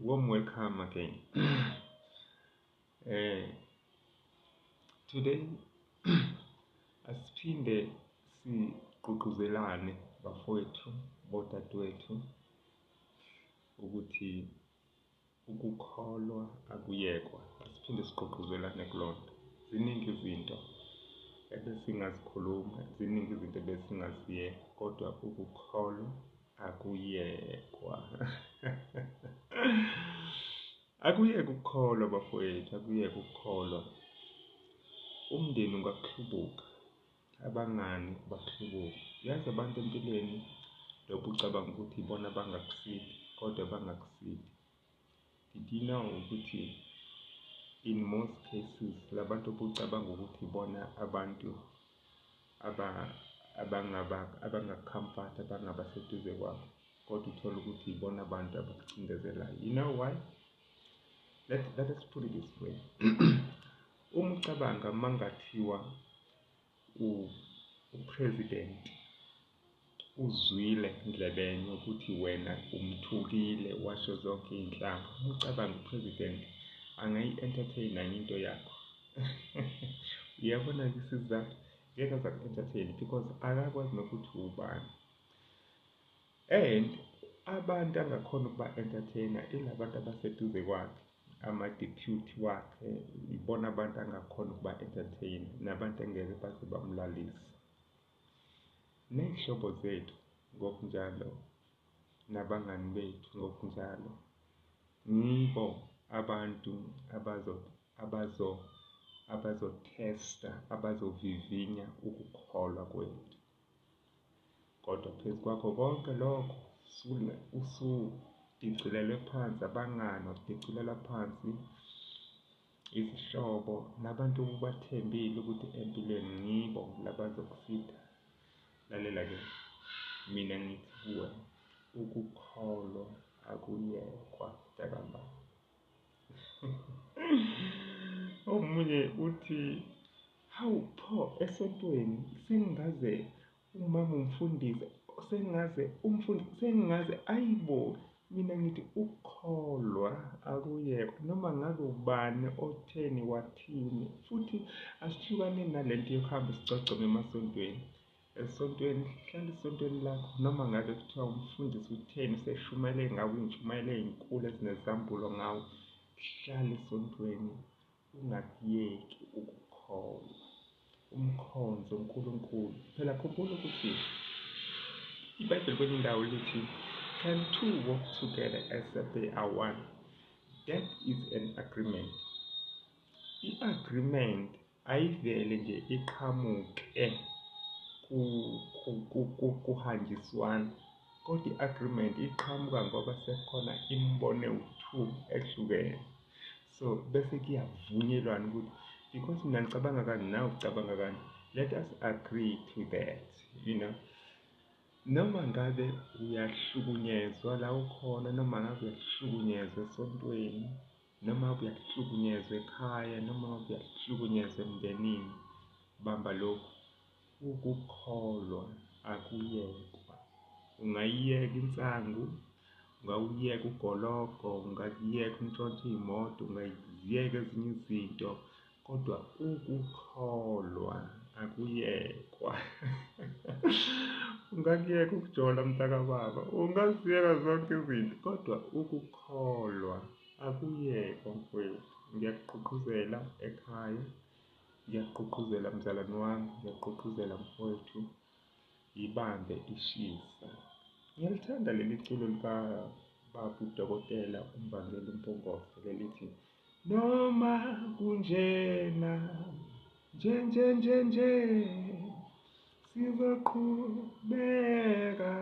Warm welcome again. Eh today asiphinde sigqugquzelane bafowethu bodadewethu ukuthi ukukholwa akuyekwa. Asiphinde sigqugquzelane kulonto. Ziningi izinto ebesingazikhuluma, ziningi izinto ebesingaziyeka, kodwa ukukholwa akuyekwa. Akuyeke ukukholwa bafowethu, akuyeke ukukholwa. Umndeni ungakuhlubuka, abangani bakuhlubuka. Yazi abantu empilweni lokhu ucabanga ukuthi ibona abangakusidi kodwa bangakusidi. Did you know ukuthi in most cases labantu obucabanga ukuthi ibona abantu abangaba abangakukhamfatha abangaba seduze kwakho kodwa uthole ukuthi ibona abantu abakucindezelayo. You know why? Let us put it this way. Uma ucabanga mangathiwa upresident uzwile ndlebenye ukuthi wena umthukile washo zonke iy'nhlamba, uma ucabanga upresident angayi-entertain-a yini into yakho? Uyabona-ke isizathu? Ngeke aze aku-entertain because akakwazi nokuthi uwubani. And abantu angakhona ukuba-entertain-a ilabantu abaseduze kwakhe, ama-deputy wakhe, ibona abantu angakhona ukuba-entertain-a nabantu engeke baze bamlalise. Ney'hlobo zethu ngokunjalo nabangani bethu ngokunjalo ngibo abantu abazo abazo abazothesta abazovivinya ukukholwa kwethu. Kodwa phezu kwakho konke lokho usudicilelwe phansi abangani, wadicilelwa phansi izihlobo nabantu obubathembile ukuthi empilweni ngibo labazokusida. Lalela-ke, mina ngithi kuwe ukukholwa akuyekwa mntakababa. Omunye uthi hawu pho esontweni sengingaze umama umfundisi sengaze umfundisi sengaze ayibo mina ngithi ukukholwa akuyekwa noma ngabe ubani otheni wathini futhi asihlukane nalento yokuhamba sigcogcome emasontweni. Esontweni hlala esontweni lakho noma ngabe kuthiwa umfundisi utheni seshumayele ngawe iy'ntshumayelo ey'nkulu ezinezambulo ngawe, hlala esontweni ungakuyeki ukukholwa, umkhonze uNkulunkulu. Phela khumbula ukuthi iBhayibheli kwenye indawo lithi can two walk together except they are one? That is an agreement. I-agreement ayivele nje iqhamuke kuhanjiswana kodwa i-agreement iqhamuka ngoba sekukhona imibono ewu-two ehlukene. So bese kuyavunyelwana ukuthi because mina ngicabanga kanje nawe ucabanga kanje, let us agree to that, you know. Noma ngabe uyahlukunyezwa la ukhona, noma ngabe uyahlukunyezwa esontweni, noma ngabe uyahlukunyezwa ekhaya, noma ngabe uyahlukunyezwa emndenini, bamba lokhu, ukukholwa akuyekwa. Ungayiyeka insangu, ungawuyeka ugologo, ungakuyeka ukuntshontsha iy'moto, ungayiyeka ezinye izinto, kodwa ukukholwa akuyekwa. Ungakuyeka ukujola mntakababa, ungaziyeka zonke izinto, kodwa ukukholwa akuyekwa mfowethu. Ngiyakugqugquzela ekhaya, ngiyakugqugquzela mzalwane wami, ngiyakugqugquzela mfowethu, yibambe ishisa. Ngiyalithanda leli culo likababa uDokotela uMvangeli Mpungose lelithi noma kunjena nje nje nje nje sizoqhubeka.